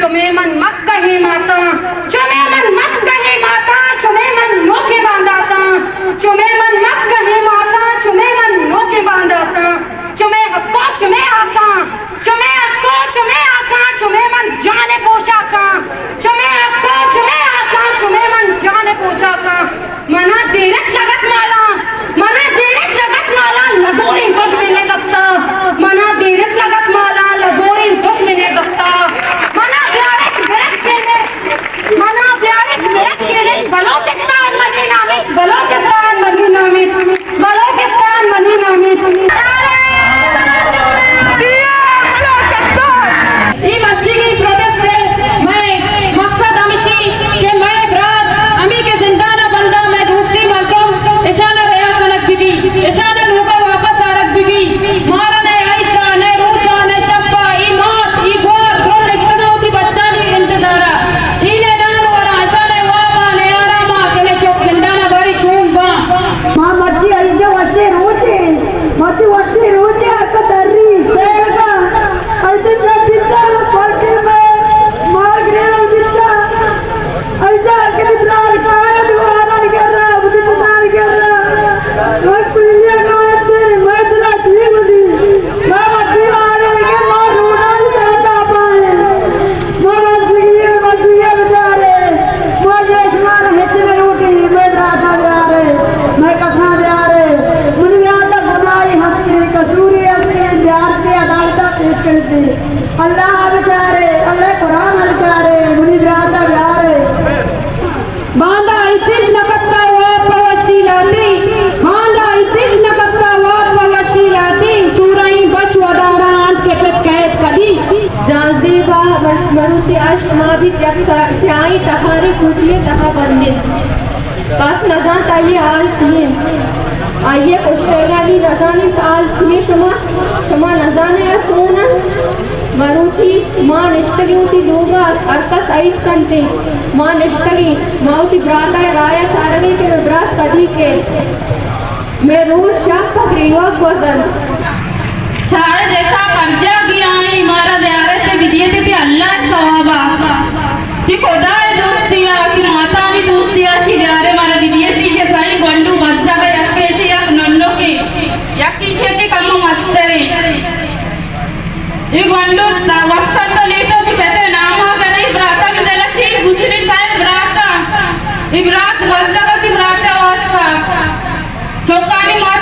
چمے من مکہیں ماتاں، چمے من مکہیں ماتاں، چمے من نوکیں بانداتاں، چمے من مکہیں ماتاں، چمے من نوکیں بانداتاں، چمے حقاں، چمے حقاں، چمے حقاں، چمے حقاں، چمے من جان پوشاکاں، چمے حقاں، چمے حقاں، چمے من جان پوشاکاں۔ منا دیرک لگت مالاں، منا دیرک لگت مالاں، لگوریں دشمن ءِ دستا۔ منا دیرک لگت مالاں، لگوریں دشمن ءِ دستا۔ منا بیارک برک کینے، منا بیارک برک کینے، بلوچستان منی نامیت، بلوچستان منی نامیت، بلوچستان منی نامیت۔ اے مرچیگیں پروٹیسٹ ءِ مئے مقصد ہمیشی کہ مئے برات ہمے کہ زندان ءَ بنداں، مئے دوستیں مردم، اشاں ءَ رہا کنگ بہ بی، اشاں ءَ لوگ ءَ واپس آرگ بہ بی۔ مارا نئے ہئیک ءَ، نئے روچ ءَ، نئے شپ ءَ، اے مات، اے گوار، درون نشتگاں وتی بچانی انتظار ءَ۔ اے لیلان وراں، اشاں نئے واب ءَ، نئے آرام ءَ کہ مئے چک زندان ءَ باریں چون باں۔ ما مرچی عید ءِ وشیں روچے، مرچی وشیں روچے، حق تری سیلگا، عید شب بیتا، بلکہ میں مال گریوان بیتا، عید کدی برار کایا دوارا گرا، بدی پتار گرا، وقت پلیا گوات دے، میں دلا جی بدی، میں مرچی آرے کہ ما روڈانی سرا تاپائیں۔ ما مرچیگی، مرچیگی بچارے، ما جے شمارا ہچ نہ لوٹی، مئے براتا بیارے، مئے کساں بیارے، منی براتا گناہی ہستی، قصوری ہستی، بیارتی عدالتا پیش کرتی۔ اللہ بچارے، اللہ قرآن بچارے، منی براتا بیارے۔ باندا اتنت نہ کپتا واب پہ وشی لہتیں، باندا اتنت نہ کپتا واب پہ وشی لہتیں، چورائیں بچ وداراں انت کہ پت کئیت کدی۔ جہانزیب ءَ مر-، مروچی ہشت ماہ بیت، یک سا-، سیاہیں تہاریں کوٹی ءِ تہا بند انت۔ کس نزانت آئی ءِ حال چی انت۔ آئی ءِ کشتگانی نزانت حال چی انت۔ شما، شما نزانئے آ چون انت۔ مروچی ما نشتگیں وتی لوگ ءَ، ہر کس عید کنت انت۔ ما نشتگیں، ما وتی برات ءِ راہ ءَ چارگ ءَ کہ مئے برات کدی کیت۔ مئے روچ شپ پہ گریوگ گوزنت۔ شاید ایسا پرجا گیا آئی مارا بیارے تے بدیے تے تے اللہ ثوابا۔ تی خدا ءِ دوستی ءَ، تی ماتانی دوستی ءَ چی بیارے مارا بدیے تی شے سائی گونڈو بزگ ءَ یکے چے یک ننوکے، یکی شے چے کمو مسترے۔ اے گونڈو وپسند ءُ لیٹو تی پتے نام ءَ گرے، براتا می دل ءَ چے گزری سائے براتا۔ اے برات بزگ ءَ تی برات ءِ واسطہ۔ چکانی مات